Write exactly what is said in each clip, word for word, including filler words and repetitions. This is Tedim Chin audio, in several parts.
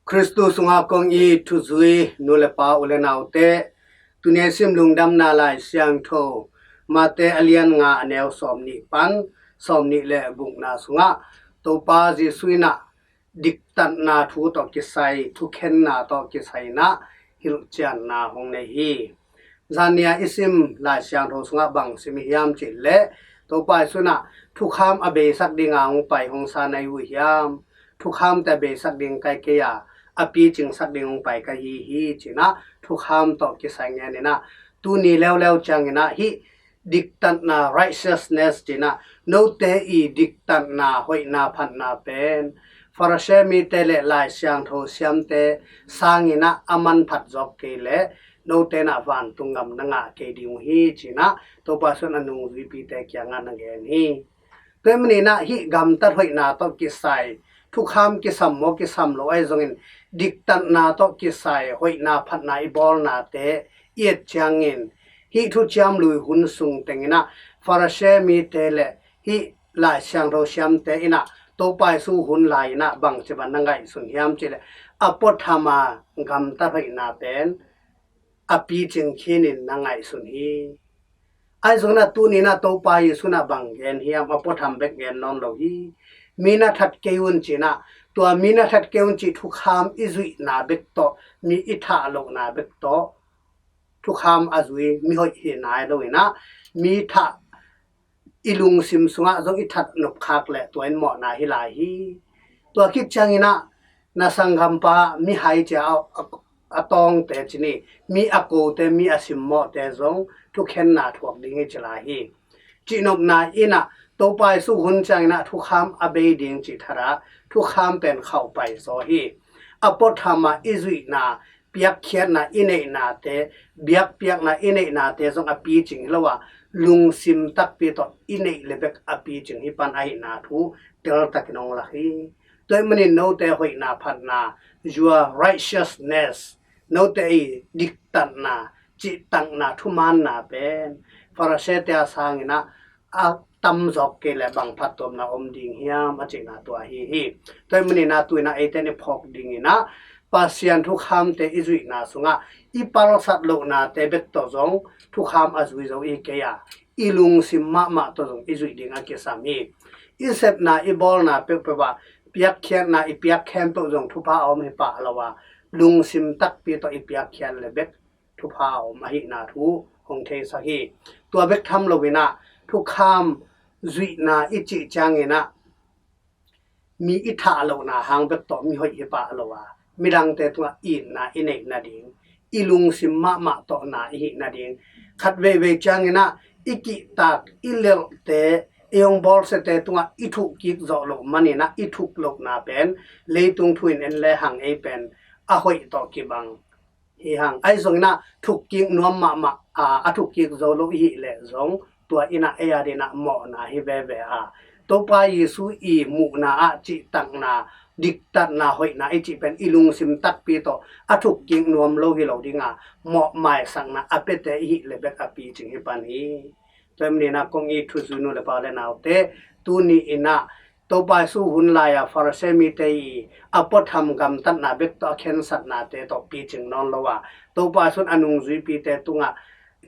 Khristu sungah kong it thuzui nu le pa, u le naute, tuni a sim Lungdamna Lai Siangtho, Mate a lian nga, a neu sawmnih pan sawmnih le gukna sungah Topa Jesuh in ah diktatna thu tawh kisai, thukhenna tawh kisai in ah hilhcianna hong nei hi. Zan ni a i sim Lai Siangtho sungah bang sim i hiam cih leh, Topa Jesuh in ah thukham a beisak dinga hong pai hong sa na hi uh hiam? Thukhamte a beisak ding kai kei a, a picingsak ding hong pai ka hi hi, ci-in ah thukham tawh kisai ngen in ah, tuni leuleu ciangin ah hih diktatna, righteousness, ci-in ah note i diktatna, hoihna, phatna pen Pharisee mite le Lai Siangtho siamte sangin ah a manphat zawk kei leh note in ah vantung gam na ngah kei ding uh hi, ci-in ah Topa Jesuh in a nungzuipite kiangah na gen hi. Tua ahih manin ah hih gamtat hoihna tawh kisai, thukham kisam maw kisam lo ahi zongin, diktatna tawh kisai hoihna phatna i bawlnate i et ciangin, hih thuciam lui hun sung tengin ah Pharisee mite le hih Lai Siangtho siamte in ah Topa Jesuh hun lai-in ah bangci bang na ngaihsun hiam cih leh, a puatham a gamtat hoihna pen a picing khinin na ngaihsun hi. Ahi zongin ah tuni in ah Topa Jesuh in ah bang gen hiam? A puatham bek gen nawn lo hi. Mi na that kei un, ci-in ah, tua mi na that kei un cih thukham i zuihna bek tawh, mi i thah lohna bek tawh thukham a zui mi hoih hi nai lo-in ah, mi thah, i lungsim sungah zong i that nopkhak leh tua in mawhna hi lai hi. Tua khit ciangin ah na sanggampa mihai, ci-a a, a, a tawngte ci ni, mi a kote, mi a simmawhte zong thukhenna thuak ding hi ci lai hi. Cihnopna in ah Topa Jesuh hun ciangin ah thukham a bei ding cih that a, thukham pen khauhpai zaw hi. A puatham a i zuihna, piakkhiatna i neihnate, biakpiakna i neihnate zong a picing hi lo a, lungsim takpi tawh i neih le bek a picing hi pan ahihna thu teltakin hong lak hi. Tua ahih manin note hoihna phatna, your righteousness, note i diktatna, cihtakna, thumaanna pen Pharisee-te a sangin ah a tamzawk kei leh bang phattuamna om ding hiam, a cihna tua ahi hi. Tua ahih manin ah tu-in ah eite in i phawk dingin ah Pasian thukhamte i zuihna sungah i palsat lohnate bek tawh zong thukham a zui zo i hi kei a, i lungsim mahmah tawh zong i zuih ding a kisam hi. I sepna, i bawlna peuhpeuh ah piakkhiatna i piak khempeuh zong thupha a om hi pah lo a, lungsim takpi tawh i piakkhiat le bek thupha a om ahihna thu hong theisak hi. Tua bek tham loin ah thukham zuihna i cih ciangin ah mi i thah lohna hang bek tawh mi hoih hi pah lo a, midangte tungah itna i neih nading, i lungsim mahmah tawh na i hih nading, khat veivei ciangin ah i kihtak, i lelhte, i hong bawlsiate tungah i thukkik zawh loh manin ah i thuk lohna pen leitung thu in en le hang ei pen a hoih tawh kibang hi hang. Ahi zongin ah thukkik nuam mahmah, a, a thukkik zo lo i hih leh zong tua in ah ei adingin ah mawhna hi veve a, Topa Jesuh i muhna ah cihtakna, diktatna, hoihna i cih pen i lungsim takpi tawh a thukkik nuam lo hi lo ding a, mawhmaisakna a piate i hih le bek a picing hi pan hi. Tua ahih manin ah kong it thuzui nu le pa le naute, tuni in ah Topa Jesuh hun lai-a Pharisee mite i a puatham gamtatna bek tawh a khensatnate tawh picing nawn lo a, Topa Jesuh in a nungzuipite tungah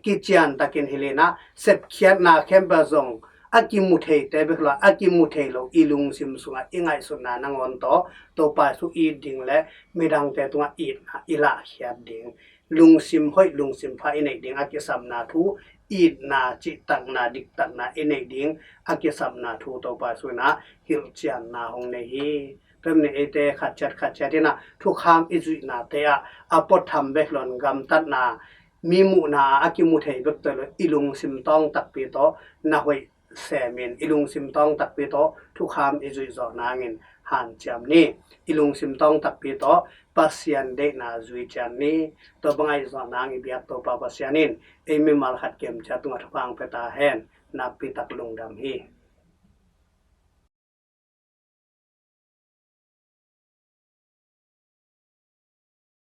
kiciantakin hilh in ah, sepkhiatna khempeuh zong a kimu theite bek lo a, a kimu thei lo i lungsim sungah i ngaihsutna nangawn tawh Topa Jesuh it ding le midangte tungah itna i lahkhiat ding, lungsim hoih, lungsim pha i neih ding a kisapna thu, itna, cihtakna, diktatna i neih ding a kisapna thu Topa Jesuh in ah hilhcianna hong nei hi. Tua ahih manin eite khatciat khatciat in ah thukham i zuihnate ah a puatham bek lo-in gamtatna, mi muhna ah a kimu thei bek tawh lo, i lungsim tawng takpi tawh na hoih semin, i lungsim tawng takpi tawh thukham i zuih zawh nangin hanciam ni. I lungsim tawng takpi tawh Pasian deihna zui ciat ni. Tua bang a i zuih zawh nang i biak Topa Pasian in ei mimal khat kemciat tungah thupha hong pia ta hen. Nakpi tak lungdam hi.